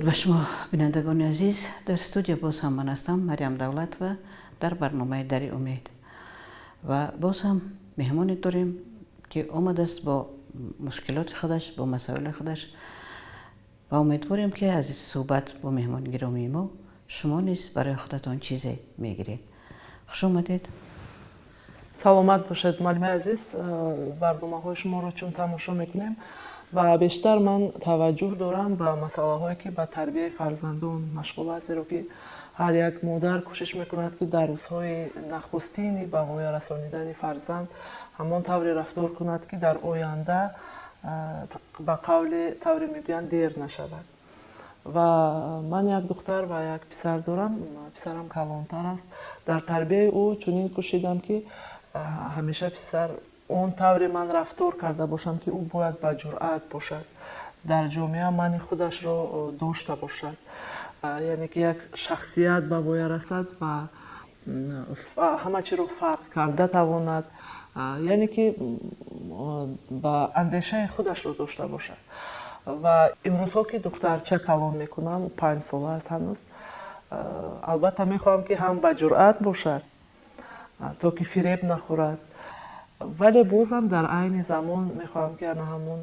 Дуруд ба шумо, бинандагони азиз. Дар студия боз ҳам ман ҳастам, Марьям Давлатова, дар барномаи Дари умед. Ва боз ҳам меҳмоне дорем, ки омадааст бо мушкилоти худаш, бо масоили худаш, ва умедворем, ки аз суҳбат бо меҳмони гиромии мо шумо низ барои худатон чизе мегиред. Хуш омадед. Саломат бошед, муаллимаи азиз. Барномаҳои шуморо чун тамошо мекунем ва бештар ман таваҷҷӯҳ дорам ба масъалаҳое, ки ба тарбияи фарзандон машғул аст, зеро ки ҳар як модар кӯшиш мекунад, ки дар рӯзҳои нахустини ба воя расонидани фарзанд ҳамон тавре рафтор кунад, ки дар оянда, ба қавли тавре мегӯянд, дер нашавад. Ва ман як духтар ва як писар дорам. Писарам калонтар аст. Дар тарбияи ӯ чунин кӯшидам, ки ҳамеша писар он тавре ман рафтор карда бошам, ки ӯ бояд ба ҷуръат бошад, дар ҷомеа мани худашро дошта бошад, яъне ки як шахсият ба воя расад ва ҳама чиро фарқ карда тавонад, яъне ки ба андешаи худашро дошта бошад. Ва имрӯзҳо, ки духтарча калон мекунам, 5 сола аст ҳанӯз, албатта мехоҳам, ки ҳам ба ҷуръат бошад, то ки фиреб нахӯрад, вале бозам дар айни замон мехоҳам, ки ана ҳамун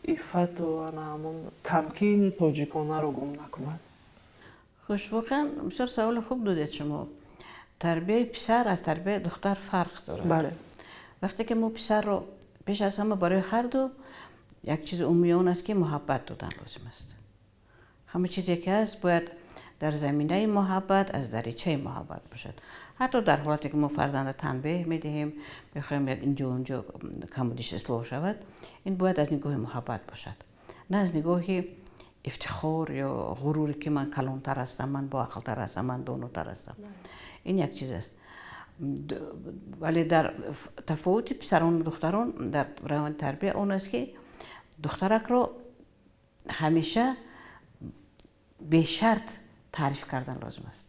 иффату ана ҳамун тамкини тоҷиконаро гум накунад. Хуш, воқеан бисёр саволи хуб додед шумо. Тарбияи писар аз тарбияи духтар фарқ дорад. Вақте ки мо писарро, пеш аз ҳама барои ҳарду як чизи умумӣ он аст, ки муҳаббат додан лозим аст. Ҳама чизе ки ҳаст, бояд дар заминаи муҳаббат, аз даричаи муҳаббат бошад. Ҳатто дар ҳолате ки мо фарзанда танбеҳ медиҳем, мехоҳем як инҷо унҷо камбудиш ислоҳ шавад, ин бояд аз нигоҳи муҳаббат бошад, на аз нигоҳи ифтихор ё ғуруре, ки ман калонтар ҳастам, ман боақлтар ҳастам, ман донотар ҳастам. Ин як чиз аст. Вале дар тафовути писарону духтарон дар раванди тарбия он аст, ки духтаракро ҳамеша бешарт таъриф кардан лозим аст,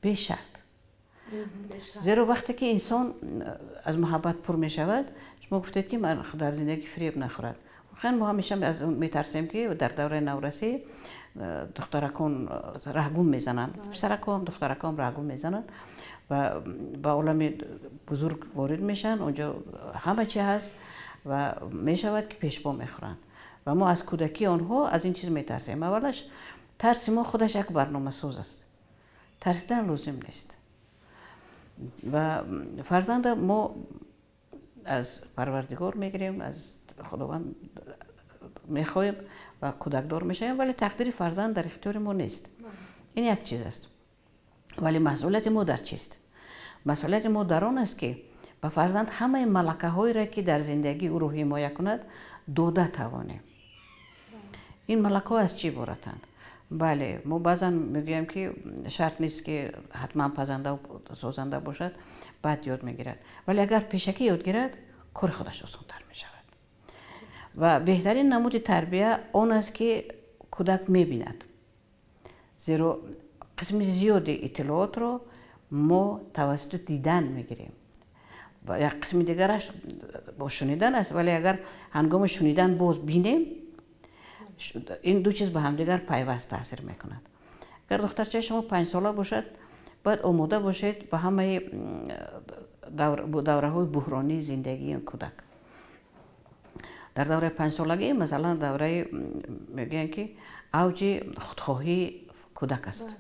бешарт. Зеро вақте ки инсон аз муҳаббат пур мешавад, шумо гуфтед, ки дар зиндагӣ фиреб нахӯрад. Воқеан мо ҳамеша аз он метарсем, ки дар давраи наврасӣ духтаракон раҳгум мезананд, писаракон, духтаракон раҳгум мезананд ва ба олами бузург ворид мешаванд. Онҷо ҳама чи ҳаст ва мешавад, ки пешпо мехӯранд, ва мо аз кӯдакии онҳо аз ин чиз метарсем. Аввалаш, тарси мо худаш як барномасоз аст. Тарсидан лозим нест. Ва фарзанда мо аз Парвардигор мегирем, аз Худованд мехоҳем ва кӯдакдор мешавем, вале тақдири фарзанд дар ихтиёри мо нест. Ин як чиз аст. Вале масъулияти мо дар чист? Масъулияти мо дар он аст, ки ба фарзанд ҳамаи малакаҳоеро, ки дар зиндагӣ ӯро ҳимоя кунад, дода тавонем. Ин малакаҳо аз чӣ иборатанд? Бале, мо баъзан мегӯем, ки шарт нест, ки ҳатман пазанда созанда бошад, баъд ёд мегирад, вале агар пешакӣ ёд гирад, кори худаш осонтар мешавад. Ва беҳтарин намуди тарбия он аст, ки кӯдак мебинад, зеро қисми зиёди иттилоотро мо тавассути дидан мегирем. Як қисми дигараш бо шунидан аст, вале агар ҳангоми шунидан боз бинем, ин ду чиз ба ҳамдигар пайваст таъсир мекунад. Агар духтарчаи шумо 5-сола бошад, бояд омода бошед ба ҳамаи давраҳои буҳронии зиндагии кӯдак. Дар давраи 5-солагӣ, масалан, давраи, мегӯянд, ки авҷи худхоҳии кӯдак аст,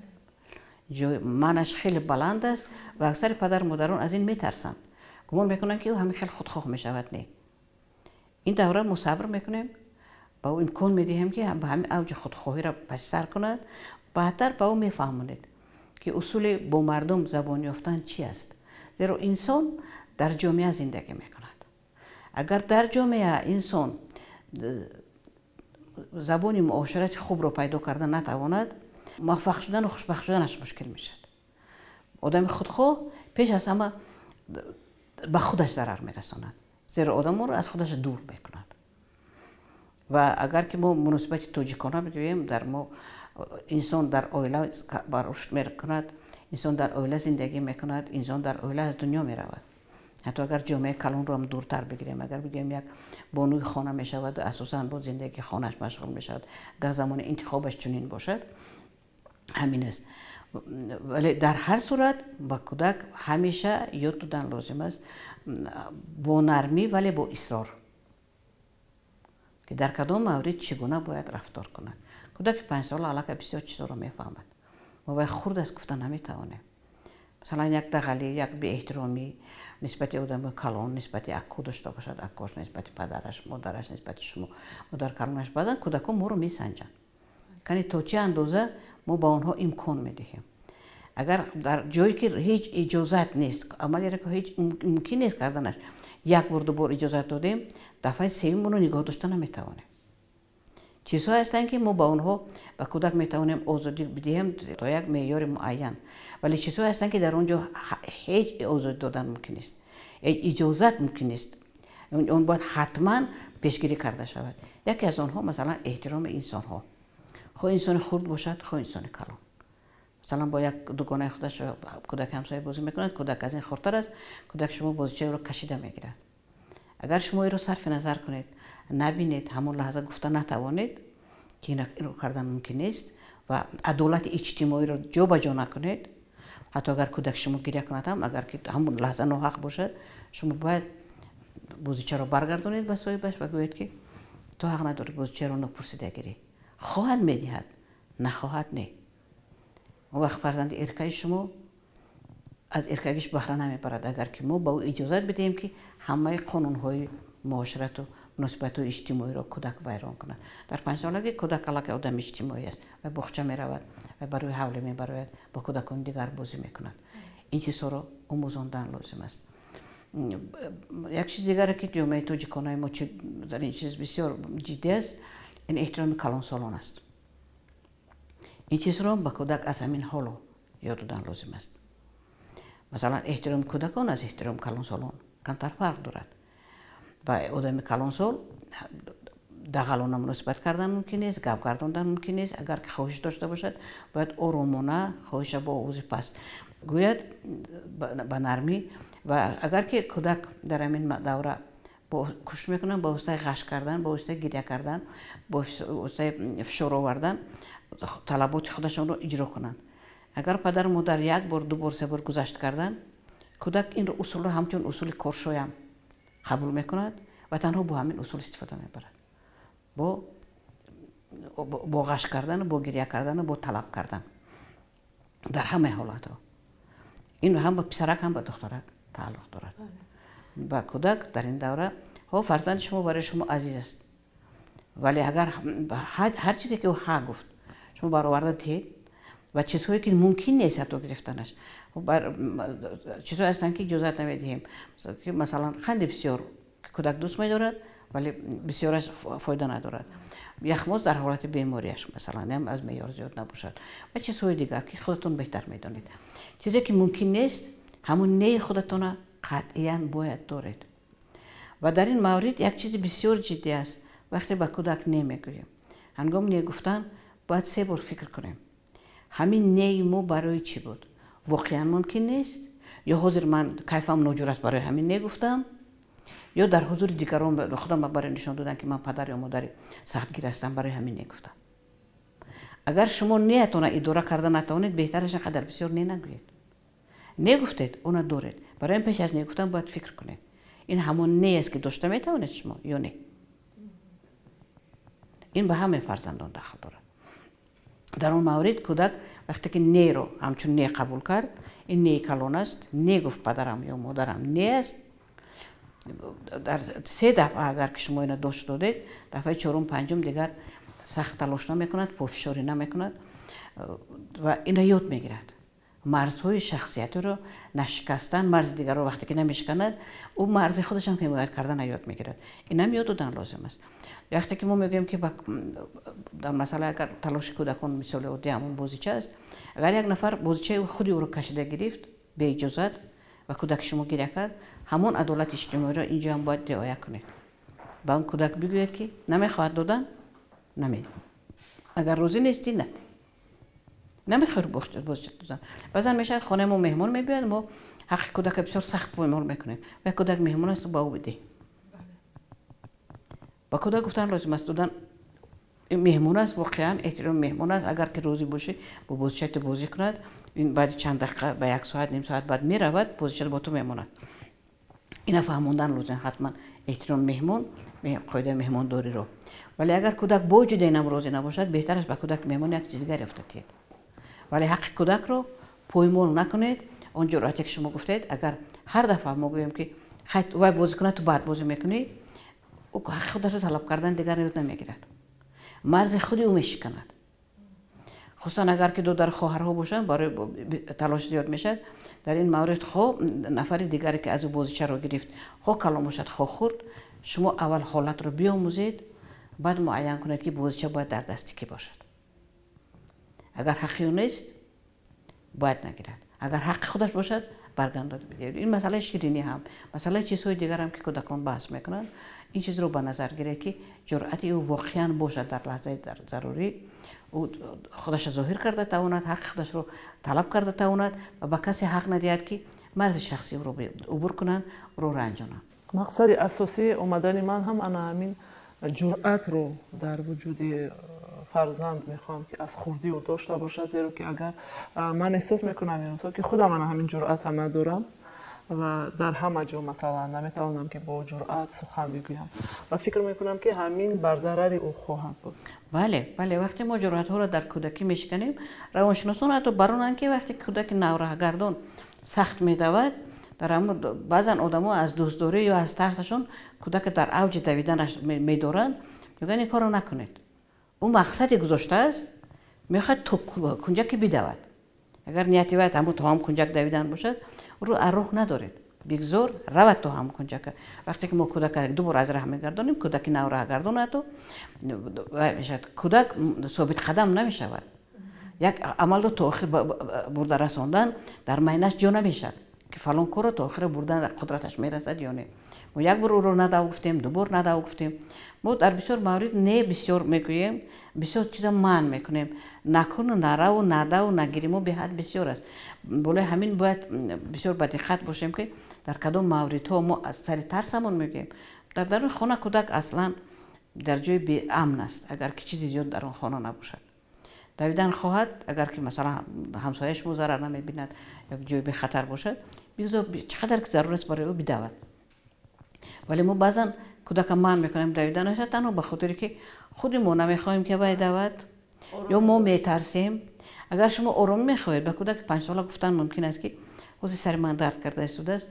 ҷои манаш хеле баланд аст ва аксари падару модарон аз ин метарсанд, гумон мекунанд, ки ӯ ҳамин хел худхоҳ мешавад. Не, ин давра мо сабр мекунем, ба ӯ имкон медиҳем, ки ба ҳамин авҷи худхоҳиро паси сар кунад. Баъдтар ба ӯ мефаҳмонед, ки усули бо мардум забон ёфтан чи аст, зеро инсон дар ҷомеа зиндагӣ мекунад. Агар дар ҷомеа инсон забони муоширати хубро пайдо карда натавонад, муваффақ шудану хушбахт шуданаш мушкил мешавад. Одами худхоҳ пеш аз ҳама ба худаш зарар мерасонад, зеро одамонро аз худаш дур мекунад. Ва агар ки мо муносибати тоҷикона бигӯем, дар мо инсон дар оила ба рушд мекунад, инсон дар оила зиндагӣ мекунад, инсон дар оила аз дунё меравад. Ҳатто агар ҷомеаи калонро ҳам дуртар бигирем, агар бигӯем, як бонуи хона мешавад, асосан бо зиндагии хонааш машғул мешавад, агар замони интихобаш чунин бошад, ҳамин аст. Вале дар ҳар сурат ба кӯдак ҳамеша ёд додан лозим аст бо нармӣ, вале бо исрор, ки дар кадом маврид чӣ гуна бояд рафтор кунад. Кӯдаки 5-сола аллакай бисёр чизҳоро мефаҳмад. Мо вай хурд аст гуфта наметавонем. Масалан, як дағалӣ, як беэҳтиромӣ нисбати одами калон, нисбати акку дошта бошад, аккош, нисбати падараш, модараш, нисбати шумо, модар калонаш, баъзан кӯдакон моро месанҷанд, кани то чӣ андоза мо ба онҳо имкон медиҳем. Агар дар ҷое ки ҳеҷ иҷозат нест, амалеро ки ҳеҷ мумкин нест карданаш, як бор, ду бор иҷозат додем, дафъаи сеюм онро нигоҳ дошта наметавонем. Чизҳое ҳастанд, ки мо ба онҳо, ба кӯдак метавонем озодӣ бидиҳем то як меъёри муайян, вале чизҳое ҳастанд, ки дар он ҷо ҳеҷ озодӣ додан мумкин нест, ҳеҷ иҷозат мумкин нест, он бояд ҳатман пешгирӣ карда шавад. Яке аз онҳо, масалан, эҳтироми инсонҳо, хоҳ инсони хурд бошад, хоҳ инсони калон. Масалан, бо як дугонаи худаш кӯдаки ҳамсоя бозӣ мекунад, кӯдак аз ин хурдтар аст, кӯдак шумо бозичаеро кашида мегирад. Агар шумо инро сарфи назар кунед, набинед, ҳамон лаҳза гуфта натавонед, ки инро кардан мумкин нест, ва адолати иҷтимоиро ҷо ба ҷо накунед, ҳатто агар кӯдак шумо гиря кунад ҳам, агар ки ҳамон лаҳза ноҳақ бошад, шумо бояд бозичаро баргардонед ба соҳибаш ва гӯед, ки ту ҳақ надорӣ бозичаро нопурсида гирӣ. Хоҳад, медиҳад, нахоҳад, не. Он вақт фарзанди эркаи шумо аз эркагиш баҳра намебарад, агар ки мо ба ӯ иҷозат бидиҳем, ки ҳамаи қонунҳои муоширату муносибатҳои иҷтимоиро кӯдак вайрон кунад. Дар 5-солагӣ кӯдак аллакай одами иҷтимоӣ аст ва боғча меравад ва ба рӯи ҳавлӣ мебарояд, бо кӯдакони дигар бозӣ мекунад. Ин чизҳоро омӯзондан лозим аст. Як чиз дигаре, ки ҷомеаи тоҷиконаи мо дар ин чиз бисёр ҷиддӣ аст, ин эҳтироми калонсолон аст. Ин чизро ба кӯдак аз ҳамин ҳоло ёд додан лозим аст. Масалан, эҳтироми кӯдакон аз эҳтироми калонсолон камтар фарқ дорад. Ба одами калонсол дағалона муносибат кардан мумкин нест, гап гардондан мумкин нест. Агар ки хоҳиш дошта бошад, бояд оромона хоҳиша бо овози паст гӯяд, ба нармӣ. Ва агар ки кӯдак дар ҳамин давра кӯшиш мекунад ба воситаи ғаш кардан, ба воситаи гиря кардан, бо воситаи фишор овардан талаботи худашонро иҷро кунанд, агар падару модар як бор, ду бор, се бор гузашт кардан, кӯдак инро, усулро ҳамчун усули коршоям қабул мекунад ва танҳо бо ҳамин усул истифода мебарад: бо ғаш кардану бо гиря кардану бо талаб кардан. Дар ҳамаи ҳолатҳо ин ҳам ба писарак, ҳам ба духтарак тааллуқ дорад. Ба кӯдак дар ин давра, ҳо, фарзанди шумо барои шумо азиз аст, вале агар ҳар чизе ки ӯ ҳа гуфт, шумо бароварда диҳед ва чизҳое ки мумкин нест ҳатто гирифтанаш, чизҳое ҳастанд, ки иҷозат намедиҳем, масалан, қанди бисёр кӯдак дӯст медорад, вале бисёраш фоида надорад, яхмоз дар ҳолати бемориаш, масалан, аз меъёр зиёд набошад ва чизҳои дигар, ки худатон беҳтар медонед. Чизе ки мумкин нест, ҳамун неи худатона қатъиян бояд доред. Ва дар ин маврид як чизи бисёр ҷиддӣ аст. Вақте ба кӯдак не мегӯем, ҳангоми не гуфтан бояд се бор фикр кунем: ҳамин неи мо барои чӣ буд? Воқеан мумкин нест ё ҳозир ман кайфам ноҷур аст, барои ҳамин не гуфтам, ё дар ҳузури дигарон худам барои нишон додан, ки ман падар ё модари сахтгир ҳастам, барои ҳамин не гуфтам? Агар шумо неатона идора карда натавонед, беҳтараш қадар бисёр не нагӯед. Не гуфтед, она доред. Барои ин пеш аз не гуфтан бояд фикр кунед: ин ҳамон не аст, ки дошта метавонед шумо, ё не? Ин ба ҳамаи фарзандон дахл дорад. Дар он маврид кӯдак вақте ки неро ҳамчун не қабул кард, ин неи калон аст, не гуфт падарам ё модарам, не аст. Дар се дафъа агар ки шумо ина дошт додед, дафъаи чорум, панҷум дигар сахт талош намекунад, пофишорӣ намекунад ва ина ёд мегирад, марзҳои шахсиятиро нашикастан. Марзи дигарро вақте ки намешиканад, ӯ марзи худашам ҳимоят кардана ёд мегирад. Инам ёд додан лозим аст. Вақте ки мо мегӯем, ки дар масъала агар талоши кӯдакон, мисоли оддӣ ҳамон бозича аст, агар як нафар бозичаи худи ӯро кашида гирифт беиҷозат ва кӯдаки шумо гиря кард, ҳамон адолати иҷтимоиро инҷо ҳам бояд риоя кунед. Ба он кӯдак бигӯед, ки намехоҳад додан, намедиҳ, агар розӣ нестӣ, надиҳ. Намехоҳад бозича додан. Баъзан мешавад, хонаи мо меҳмон мебиёяд, мо ҳаққи кӯдака бисёр сахт поймол мекунем. Ва кӯдак меҳмон аст, ба ӯ бидеҳ. Ба кӯдак гуфтан лозим аст, додан меҳмон аст, воқеан эҳтироми меҳмон аст. Агар ки розӣ бошӣ, бо бозичаи ту бозӣ кунад, ин баъди чанд дақиқа, ба як соат, ним соат баъд меравад, бозича бо ту мемонад. Ина фаҳмондан лозим ҳатман, эҳтироми меҳмон, қоидаи меҳмондориро. Вале агар кӯдак бо вуҷуди инам розӣ набошад, беҳтар аст ба кӯдак меҳмон як чизи дигар ёфта диҳед. Вале ҳаққи кӯдакро поймол накунед. Он ҷуръате ки шумо гуфтед, агар ҳар дафъа мо гӯем ки хай, вай бозӣ кунад, ту баъд бозӣ мекунӣ, ӯ ҳаққи худашро талаб кардан дигар ёд намегирад, марзи худи ӯ мешиканад. Хусусан агар ки додару хоҳарҳо бошанд, барои талош зиёд мешавад. Дар ин маврид хо нафари дигаре ки аз ӯ бозичаро гирифт, хо калон бошад, хо хурд, шумо аввал ҳолатро биомӯзед, баъд муайян кунед, ки бозича бояд дар дасти кӣ бошад. Агар ҳаққи ӯ нест, бояд нагирад. Агар ҳаққи худаш бошад, баргардонида бидиҳед. Ин масъалаи ширинӣ ҳам, масъалаи чизҳои дигарам ки кӯдакон баҳс мекунанд, ин чизро ба назар гиред, ки ҷуръати ӯ воқеан бошад, дар лаҳзаи зарурӣ ӯ худашро зоҳир карда тавонад, ҳаққи худашро талаб карда тавонад ва ба касе ҳақ надиҳад, ки марзи шахсии ӯро убур кунанд, ӯро ранҷонанд. Мақсади асосии омадани ман ҳам ана ҳамин ҷуръатро дар вуҷуди фарзанд мехоҳам, ки аз хурдӣ ӯ дошта бошад, зеро ки агар ман эҳсос мекунам имрӯзҳо, ки худам ана ҳамин ҷуръатам надорам ва дар ҳама ҷо, масалан, наметавонам, ки бо ҷуръат сухан бигӯям ва фикр мекунам, ки ҳамин бар зарари ӯ хоҳад буд. Бале, вақте мо ҷуръатҳоро дар кӯдакӣ мешиканем, равоншиносон ҳатто баронанд, ки вақте кӯдаки навраҳгардон сахт медавад, дар ҳамон баъзан одамо аз дӯстдорӣ ё аз тарсашон кӯдака дар авҷи давиданаш медоранд, мегӯянд, ин корро накунед. Ӯ мақсаде гузоштааст, мехоҳад то кунҷаке бидавад. Агар нияти вай ҳамун то ҳам кунҷак давидан бошад, ӯро аз роҳ надоред, бигзор равад то ҳам кунҷака. Вақте ки мо кӯдака ду бор аз раҳ мегардонем, кӯдаки навраҳгардон ҳатто мешавад, кӯдак собитқадам намешавад. Як амалро то охир бурда расондан дар майнаш ҷо намешавад, ки фалон корро то охира бурдан қудраташ мерасад ё не. Мо як бор ӯро надав гуфтем, ду бор надав гуфтем. Мо дар бисёр маврид не бисёр мегӯем, бисёр чиза манъ мекунем. Накуну, нараву, надаву, нагирӣ мо беҳад бисёр аст. Болои ҳамин бояд бисёр ба диққат бошем, ки дар кадом мавридҳо мо аз сари тарсамон мегӯем. Дар даруни хона кӯдак аслан дар ҷои беамн аст, агар ки чизи зиёд дар он хона набошад. Давидан хоҳад, агар ки, масалан, ҳамсояи шумо зарар намебинад, як ҷои бехатар бошад, бигзор чӣ қадар ки зарур аст барои ӯ бидавад. Вале мо баъзан кӯдака манъ мекунем давиданаша танҳо ба хотире ки худи мо намехоҳем, ки вай давад, ё мо метарсем. Агар шумо оромӣ мехоҳед, ба кӯдаки 5-сола гуфтан мумкин аст, ки ҳозир сари ман дард карда истодааст,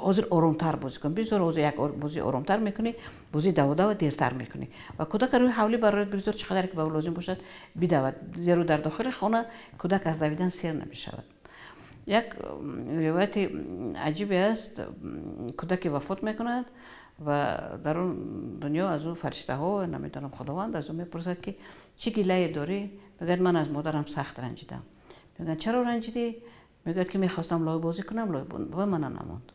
ҳозир оромтар бозӣ кун, бигзор ҳозир як бозӣ оромтар мекунӣ, бозии даводава дертар мекунӣ. Ва кӯдака рӯи ҳавлӣ бароред, бигзор чӣ қадаре ки ба ӯ лозим бошад, бидавад, зеро дар дохили хона кӯдак аз давидан сер намешавад. Як ривояти аҷибе аст. Кӯдаке вафот мекунад ва дар он дунё аз ӯ фариштаҳо, намедонам, Худованд аз ӯ мепурсад, ки чӣ гилае дорӣ? Мегӯяд, ман аз модарам сахт ранҷидам. Мегӯянд, чаро ранҷидӣ? Мегӯяд, ки мехостам лойбозӣ кунам, лойбозӣ мана намонд.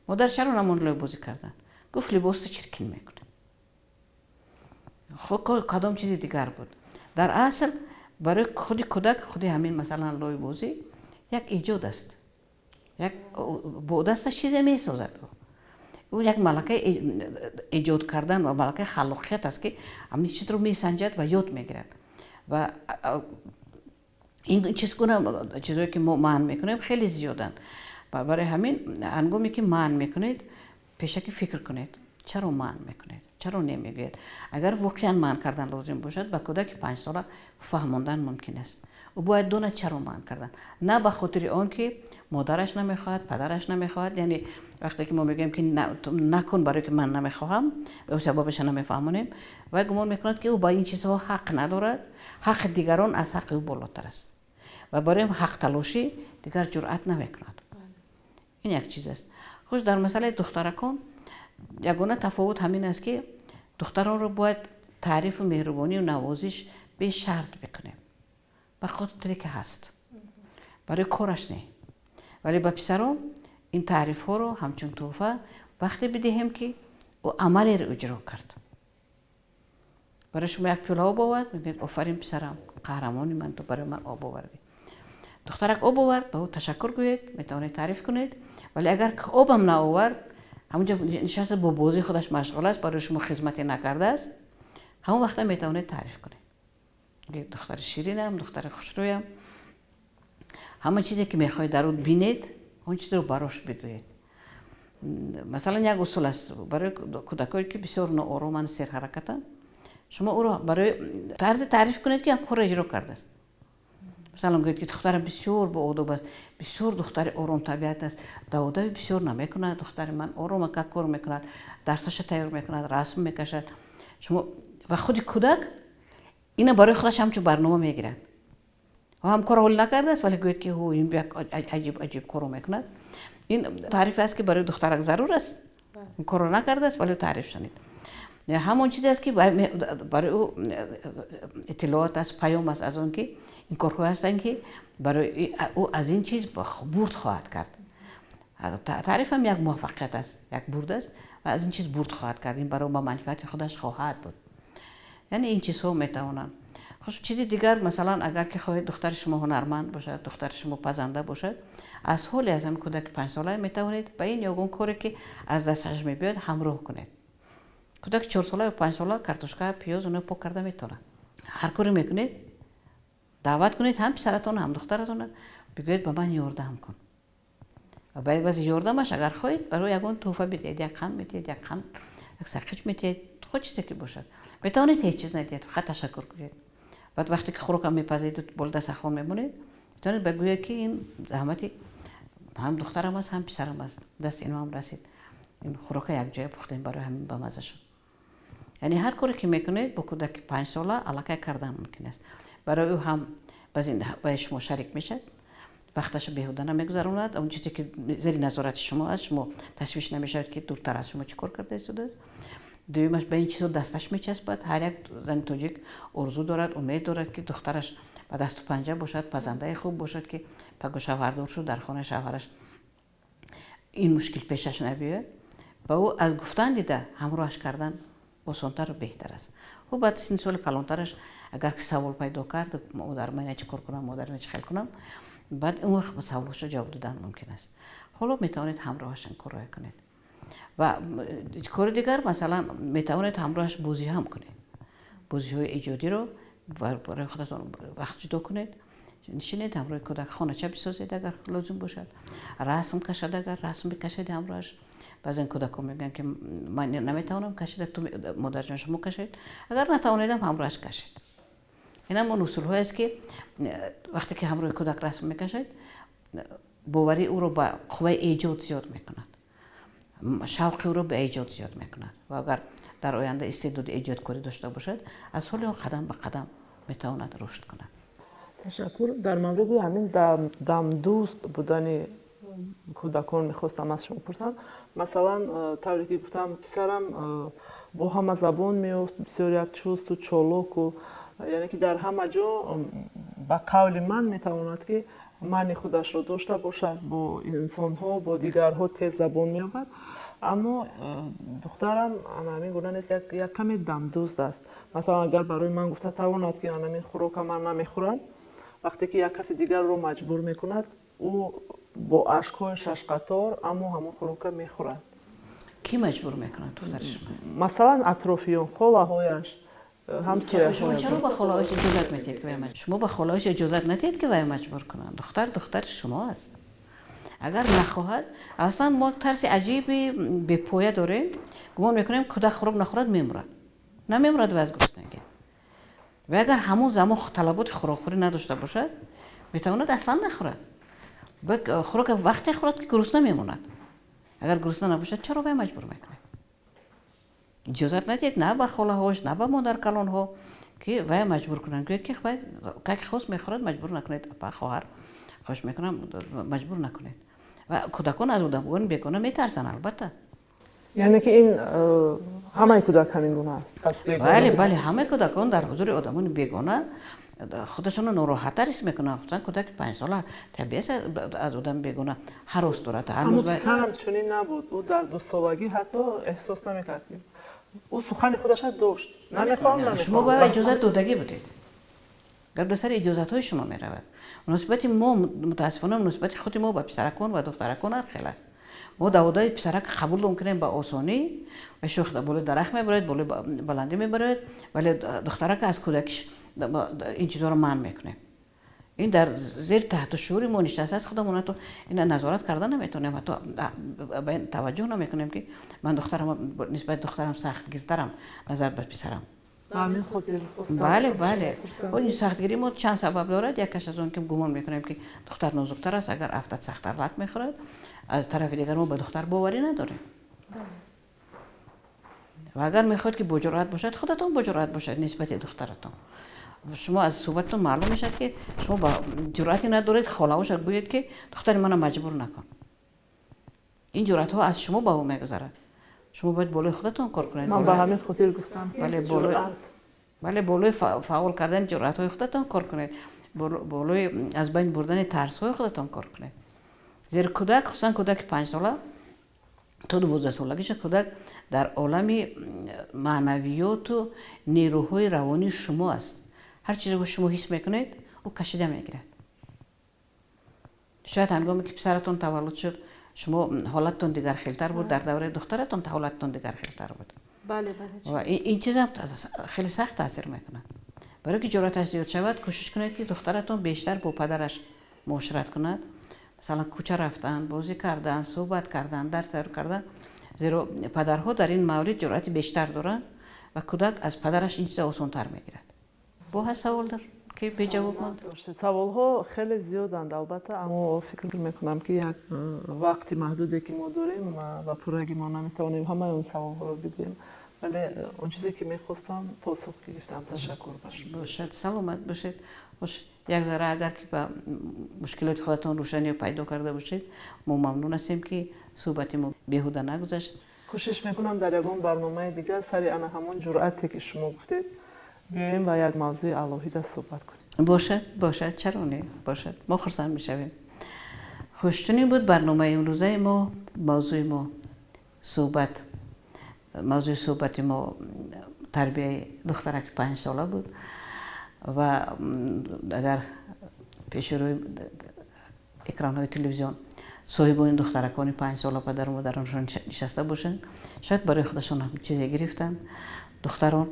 Модар чаро намонд лойбозӣ кардан? Гуфт, либосро чиркин мекунем. Кадом чизи дигар буд. Дар асл барои худи кӯдак худи ҳамин, масалан, лойбозӣ як эҷод аст, як бо дасташ чизе месозад. Ӯ як малакаи эҷод кардан ва малакаи халоқият аст, ки ҳамин чизро месанҷад ва ёд мегирад. Ва ин чизгуна чизое ки мо манъ мекунем, хеле зиёданд. Барои ҳамин, ҳангоме ки манъ мекунед, пешакӣ фикр кунед, чаро манъ мекунед, чаро намегӯед. Агар воқеан манъ кардан лозим бошад, ба кӯдаки 5-сола фаҳмондан мумкин аст. Ӯ бояд донад, чаро манъ кардан, на ба хотири он ки модараш намехоҳад, падараш намехоҳад. Яъне вақте ки мо мегӯем, ки накун, барое ки ман намехоҳам, сабабаша намефаҳмонем, вай гумон мекунад, ки ӯ ба ин чизҳо ҳақ надорад, ҳаққи дигарон аз ҳаққи ӯ болотар аст ва барои ҳақталошӣ дигар ҷуръат намекунад. Ин як чиз аст. Хуш, дар масъалаи духтаракон ягона тафовут ҳамин аст, ки духтаронро бояд таърифу меҳрубонию навозиш бешарт бикунем, ба хотире ки ҳаст, барои кораш не. Вале ба писарон ин таърифҳоро ҳамчун тӯҳфа вақте бидиҳем, ки ӯ амалеро иҷро кард. Барои шумо як пиёла об овард, мегӯед: «Офарин, писарам, қаҳрамони ман, ту барои ман об овардӣ». Духтарак об овард, ба ӯ ташаккур гӯед, метавонед таъриф кунед. Вале агар обам наовард, ҳамунҷо нишаста, бо бозии худаш машғул аст, барои шумо хизмате накардааст, ҳамон вақта метавонед таъриф кунед. Гӯед: «Духтари ширинам, духтари хушрӯям». Ҳама чизе ки мехоҳед дар ӯ бинед, он чизро барош бигӯед. Масалан, як усул аст барои кӯдакое, ки бисёр ноорomанд, серҳаракатанд. Шумо ӯро барои тарзи таъриф кунед, ки корро иҷро кардааст. Масалан, гӯед, ки духтарам бисёр боодоб аст, бисёр духтари оромтабиат аст, даводави бисёр намекунад, духтари ман орома как кор мекунад, дарсаша тайёр мекунад, расм мекашад. Шумо ва худи кӯдак ина барои худаш ҳамчун барнома мегирад. Ҳам корро ҳол накардааст, вале гӯед, ки ин як аҷиб аҷиб корро мекунад. Ин таъриф аст, ки барои духтарак зарур аст. Корро накардааст, вале таъриф шунид. Ҳамон чизе аст, ки барои ӯ иттилоот аст, паём аст аз он ки ин корҳое ҳастанд, ки барои ӯ аз ин чиз бурд хоҳад кард. Таърифам як муваффақият аст, як бурд аст ва аз ин чиз бурд хоҳад кард. Ин барои ба манфиати худаш хоҳад буд. Яъне ин чизҳо метавонанд. Хуш, чизи дигар, масалан, агар ки хоҳед духтари шумо ҳунарманд бошад, духтари шумо пазанда бошад, аз ҳоли аз ҳамин кӯдаки 5-сола метавонед ба ин ягон коре, ки аз дасташ мебиёяд, ҳамроҳ кунед. Кӯдаки 4-сола ё 5-сола картошка, пиёз, оно пок карда метавонад. Ҳар коре мекунед, даъват кунед ҳам писаратона, ҳам духтаратона, бигӯед: «Ба ман ёрдам кун». Ва ба ивази ёрдамаш, агар хоҳед, барои ягон тӯҳфа бидиҳед, як қанд медиҳед, як қанд, як сақич медиҳед, худ чизе ки бошад. Метавонед ҳеҷ чиз надиҳед, фақат ташаккур кунед. Баъд вақте ки хӯрокам мепазеду боло дастархон мемонед, метавонед бигӯед, ки ин заҳмати ҳам духтарам аст, ҳам писарам аст, дасти ино ҳам расид, ин хӯрока якҷоя пухтем, барои ҳамин ба мазза шуд. Яъне ҳар коре ки мекунед, бо кӯдаки 5-сола аллакай кардан мумкин аст. Барои ӯ ҳам ба шумо шарик мешавад, вақташо беҳуда намегузаронад, он чизе ки зери назорати шумо аст, шумо ташвиш намешавад, ки дуртар аз шумо чӣ кор карда истодааст. Дуюмаш, ба ин чизо дасташ мечаспад. Ҳар як зани тоҷик орзу дорад, умед дорад, ки духтараш ба дасту панҷа бошад, пазандаи хуб бошад, ки паго шавҳардор шуд, дар хонаи шавҳараш ин мушкил пешаш набиёяд. Ба ӯ аз гуфтан дида ҳамроҳаш кардан осонтару беҳтар аст. Хуб, баъд синни соли калонтараш агар ки савол пайдо кард: «Модар, ман чӣ кор кунам? Модар, чӣ хел кунам?», баъд он вақт ба саволҳошо ҷавоб додан мумкин аст. Ҳоло метавонед ҳамроҳаш ин корро кунед. Ва кори дигар, масалан, метавонед ҳамроҳаш бозӣ ҳам кунед. Бозиҳои эҷодиро барои худатон вақт ҷудо кунед, нишинед ҳамроҳи кӯдак, хонача бисозед, агар лозим бошад, расм кашад, агар расм бикашед ҳамроҳаш. Баъзан кӯдакҳо мегӯянд, ки ман наметавонам кашида, ту, модарҷон, шумо кашед. Агар натавонедам, ҳамроҳаш кашед. Ин ҳамон усулҳое аст, ки вақте ки ҳамроҳи кӯдак расм мекашед, боварии ӯро ба қувваи эҷод зиёд мекунад, шавқи ӯро ба эҷод зиёд мекунад ва агар дар оянда истеъдоди эҷодкорӣ дошта бошад, аз ҳоли он қадам ба қадам метавонад рушд кунад. Ташаккур. Дар мавриди ҳамин дамдӯст будани кӯдакон мехостам аз шумо пурсам. Масалан, тавре ки гуфтам, писарам бо ҳама забон меёфт, бисёр як чусту чолоку, яъне ки дар ҳама ҷо, ба қавли ман, метавонад, ки мани худашро дошта бошад, бо инсонҳо, бо дигарҳо тез забон меёбад. Аммо духтарам ҳамин гуна нест, як каме дамдӯст аст. Масалан, агар барои ман гуфта тавонад, ки ҳамин хӯрока ман намехӯрам, вақте ки як каси дигарро маҷбур мекунад, ӯ бо ашкҳои шашқатор, аммо ҳамон хӯрока мехӯрад. Кӣ маҷбур мекунад духтари шумо? Масалан, атрофиён, холаҳояш, ҳамсояҳояш. Чаро ба холаҳояш иҷозат медиҳед, ки шумо ба холаҳояш иҷозат надиҳед, ки вай маҷбур кунанд? Духтар духтари шумо аст. Агар нахоҳад, аслан мо тарси аҷиби бепоя дорем, гумон мекунем, кӯдак хӯрок нахӯрад, мемурад. Намемурад вай аз гуруснагӣ. Ва агар ҳамон замон талаботи хӯрокхӯрӣ надошта бошад, метавонад аслан нахӯрад. Хӯрока вақте хӯрад, ки гурусна мемонад. Агар гурусна набошад, чаро вай маҷбур мекунед? Иҷозат надиҳед на ба холаҳош, на ба модаркалонҳо, ки вай маҷбур кунанд. Гӯед, ки вай как хост мехӯрад, маҷбур накунед. Апа, хоҳар, хоҳиш мекунам, маҷбур накунед. Ва кӯдакон аз одамони бегона метарсанд, албатта. Яъне ки ин ҳамаи кӯдак ҳамин гуна аст? Бале, ҳамаи кӯдакон дар ҳузури одамони бегона худашонро нороҳаттар ҳис мекунанд. Хусусан кӯдаки 5-сола табиист, аз одами бегона ҳарос дорад. Аммо писарам чунин набуд. Ӯ дар 2-солагӣ ҳатто эҳсос намекард, ки Ӯ сухани худаша дошт. Намехоҳам, намехоҳам. Шумо бояд иҷозат додагӣ будед. Гап дар сари иҷозатҳои шумо меравад. Муносибати мо, мутаассифона, муносибати худи мо ба писаракон ва духтаракон ҳар хел аст. Мо даводаи писарак қабул мекунем ба осонӣ ва шох болои дарахт мебарояд, болои баландӣ мебарояд, вале духтарак аз кӯдакиш ин чизҳоро манъ мекунем. Ин дар зери таҳти шуури мо нишастааст, худамон ҳатто ина назорат карда наметавонем, ҳатто ба ин таваҷҷӯҳ намекунем, ки ман духтарам нисбати духтарам сахтгиртарам назар ба писарам. Бале, бале. Ин сахтгирии мо чанд сабаб дорад. Якаш аз он ки гумон мекунем, ки духтар нозуктар аст, агар афтад, сахттар лат мехӯрад. Аз тарафи дигар мо ба духтар боварӣ надорем. Ва агар мехоҳед, ки боҷуръат бошад, худатон боҷуръат бошад нисбати духтаратон. Шумо аз суҳбататон маълум мешавад, ки шумо ба ҷуръате надоред холаоша гӯед, ки духтари мана маҷбур накун. Ин ҷуръатҳо аз шумо ба ӯ мегузарад. Шумо бояд болои худатон кор кунед. Ман ба ҳамин хотир гуфтам. Бале, болои, бале, болои фаъол кардани ҷуръатҳои худатон кор кунед, болои аз байн бурдани тарсҳои худатон кор кунед. Зеро кӯдак, хусусан кӯдаки 5-сола то 12-солагиша, кӯдак дар олами маънавиёту нерӯҳои равонии шумо аст. Ҳар чизе шумо ҳис мекунед, ӯ кашида мегирад. Шояд ҳангоме ки писаратон таваллуд шуд, шумо ҳолаттон дигархелтар буд, дар давраи духтаратон ҳолаттон дигархелтар буд. Ва ин чизам хеле сахт таъсир мекунад. Барои ки ҷуръаташ зиёд шавад, кӯшиш кунед, ки духтаратон бештар бо падараш муошират кунад. Масалан, кӯча рафтан, бозӣ кардан, суҳбат кардан, дарс тайёр кардан. Зеро падарҳо дар ин маврид ҷуръати бештар доранд ва кӯдак аз падараш ин чиза осонтар мегирад. Бо ҳаст савол дар ки беҷавоб монд? Саволҳо хеле зиёданд, албатта, аммо фикр мекунам, ки як вақти маҳдуде ки мо дорем ва пурраги мо наметавонем ҳамаи он саволҳоро бигӯем, вале он чизе ки мехостам, посух гирифтам. Ташаккур ба шумо. Бошад, саломат бошед. Хуш, як зарра агар ки ба мушкилоти худатон рӯшанӣ пайдо карда бошед, мо мамнун ҳастем, ки суҳбати мо беҳуда нагузашт. Кӯшиш мекунам, дар ягон барномаи дигар сари ана ҳамон ҷуръате ки шумо гуфтед биёем ва як мавзӯи алоҳида суҳбат кунем. Бошад, бошад, чаро не, бошад, мо хурсанд мешавем. Хуш, чунин буд барномаи имрӯзаи мо. Мавзӯи мо суҳбат, мавзӯи суҳбати мо тарбияи духтараки 5-сола буд. Ва агар пеши рӯи экранҳои телевизион соҳибони духтаракони 5-сола, падару модароншон нишаста бошанд, шояд барои худашон ҳам чизе гирифтанд. Духтарон,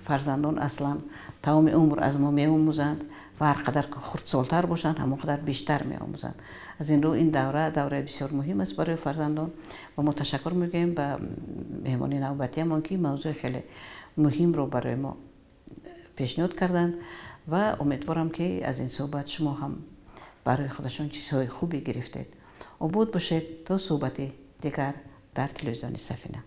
фарзандон аслан тамоми умр аз мо меомӯзанд ва ҳар қадар хурдсолтар бошанд, ҳамон қадар бештар меомӯзанд. Аз ин рӯ ин давра давраи бисёр муҳим аст барои фарзандон. Ва мо ташаккур мегӯем ба меҳмони навбатиамон, ки мавзӯи хеле муҳимро барои мо пешниҳод карданд, ва умедворам, ки аз ин суҳбат шумо ҳам барои худашон чизҳои хубе гирифтед. Обод бошед то суҳбати дигар дар телевизиони Сафина.